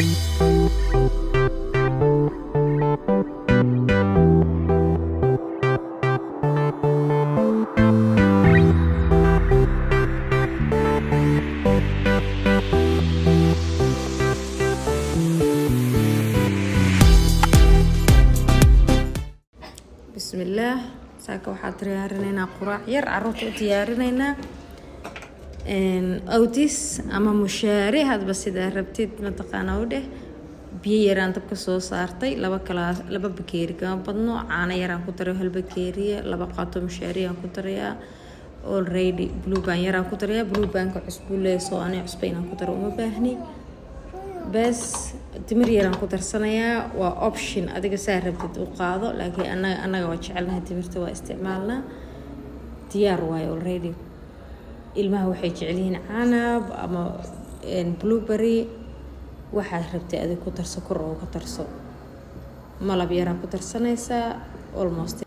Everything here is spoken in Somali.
Bismillaah. Saaka waxaa diyaarinaynaa quraac yar, caruurta u diyaarinaynaa oats ama mushaari, hadba sidaa rabtid mataqaana u dheh. Biyo yaraan dabka soo saartay, laba kalaas, 2 bakeeri kama badno. Caano yaraan ku daray, hal bakeeriya. 2 qaato mushaariyaan ku darayaa. Already Blue Band yaraan ku darayaa. Blue Bandka cusbuu leeyahay, soo ani cusba inaan ku daro uma baahni. Bes timir yaraan ku darsanayaa. Waa option, adiga saa rabtid u qaado, laakiin annaga waa jecelnahay timirta, waa isticmaalnaa. Diyaar waayo already. Ilmaha waxay jecel yihiin canab ama blueberry, waxaad rabtay adig ku darso, kor oo ka darso. Malab yaraan ku darsanaysaa almost.